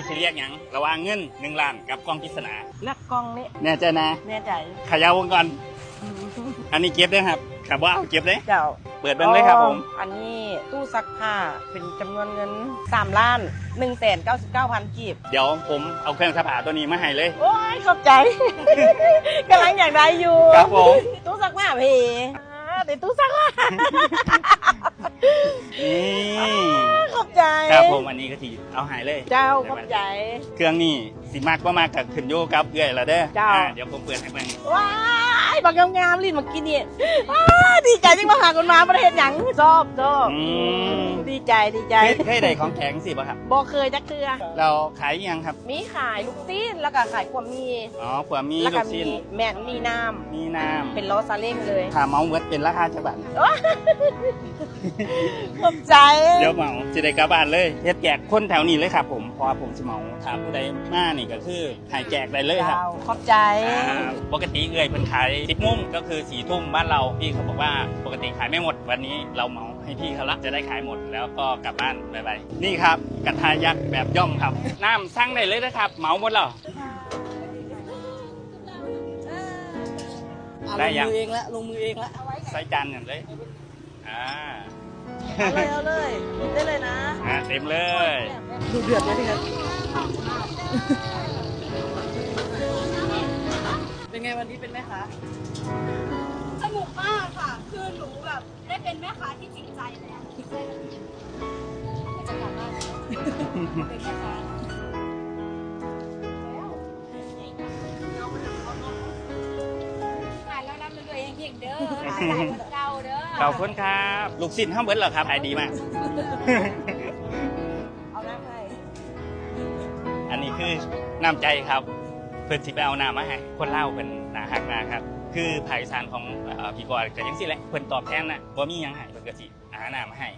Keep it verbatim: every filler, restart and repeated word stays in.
สิเรียกหยังระหว่างเงินหนึ่งล้านกับกล่องปริศนา เลือกกล่องนี้ แน่ใจนะ แน่ใจ เขย่าเบิ่งก่อน อันนี้เก็บได้ครับถ้าบ่เอาเก็บเลย เจ้า เปิดเบิ่งเลยครับผม อันนี้ตู้ซักผ้าเป็นจำนวนเงินสามล้านหนึ่งแสนเก้าสิบเก้าพันกีบ เดี๋ยวผมเอาเครื่องซักผ้าตัวนี้มาให้เลย โอ้ย ขอบใจ กำลังอยากได้อยู่ ครับผม ตู้ซักผ้าเพอ่าในตู้ซักผ้า นี่ ขอบใจ ครับผมอันนี้ก็ทีเอาให้เลย เจ้าขอบใจ เครื่องนี้สิมักบ่มักก็ขึ้นอยู่กับเอื้อยละเด้อ เจ้า อ่าเดี๋ยวผมเปิดให้เบิ่ง ว้ายบักงามๆลิ้นเมื่อกี้นี่อ้าดีใจที่มาหาคนมาประเทศหยังชอบชอบ อืม ดีใจดีใจ เคยเคยได้ของแถมสิบ่ครับ บ่เคยจักเทื่อ เราขายอิหยังครับ มีขายลูกชิ้นแล้วก็ขายขวบมี อ๋อขวบมี แล้ว ลู ก็ กชิ้น มีแม่นมีน้ำ มีน้ำ เป็นล้อซาเล้งเลย ถ้าเหมาเวิร์ดเป็นราคาจักบาท ขอบใจ เดี๋ยวเหมาสิได้กลับบ้านเลยเฮ็ดแจกคนแถวนี้เลยครับผมเพราะว่าผมสิเหมาถ้าผู้ใดมานี่ก็คือให้แจกได้เลยครับ เจ้าขอบใจ อ่าปกติเอื้อยเพิ่นขายสิบโมงก็คือสี่ทุ่มบ้านเราพี่เขาบอกว่าปกติขายไม่หมดวันนี้เราเหมาให้พี่เขาละจะได้ขายหมดแล้วก็กลับบ้านไวๆนี่ครับกระทะยักษ์แบบย่อมครับน้ำสั่งได้เลยนะครับเหมาหมดแล้ว อ่ะ ได้ ลง ยัง มือเองละลงมือเองละ ใส่จานกันเลยอ่า เอาเลยเอาเลยได้เลยนะ อ่าเต็มเลย ดูเดือดเลยพี่ครับเป็นไงวันนี้เป็นแม่ค้า สนุกมากค่ะ คือหนูแบบได้เป็นแม่ค้าที่จริงใจแล้ว จะกลับบ้านแล้วเป็นแม่ค้าแล้วขายแล้วรับเงินตัวเองเพียงเด้อขายเหมือนเก่าเด้อ ขอบคุณครับลูกชิ้นเฮาเบิดแล้วครับขายดีมาก เอาน้ำให้ อันนี้คือน้ำใจครับ เพิ่นสิไปเอาน้ำมาให้คนลาวเพิ่นน่าฮักมากครับ คือภาคอีสานของเอ่อพี่กอดก็จังซี่แหละเพิ่นตอบแทนนะบ่มีหยังให้เพิ่นก็สิหาน้ำมาให้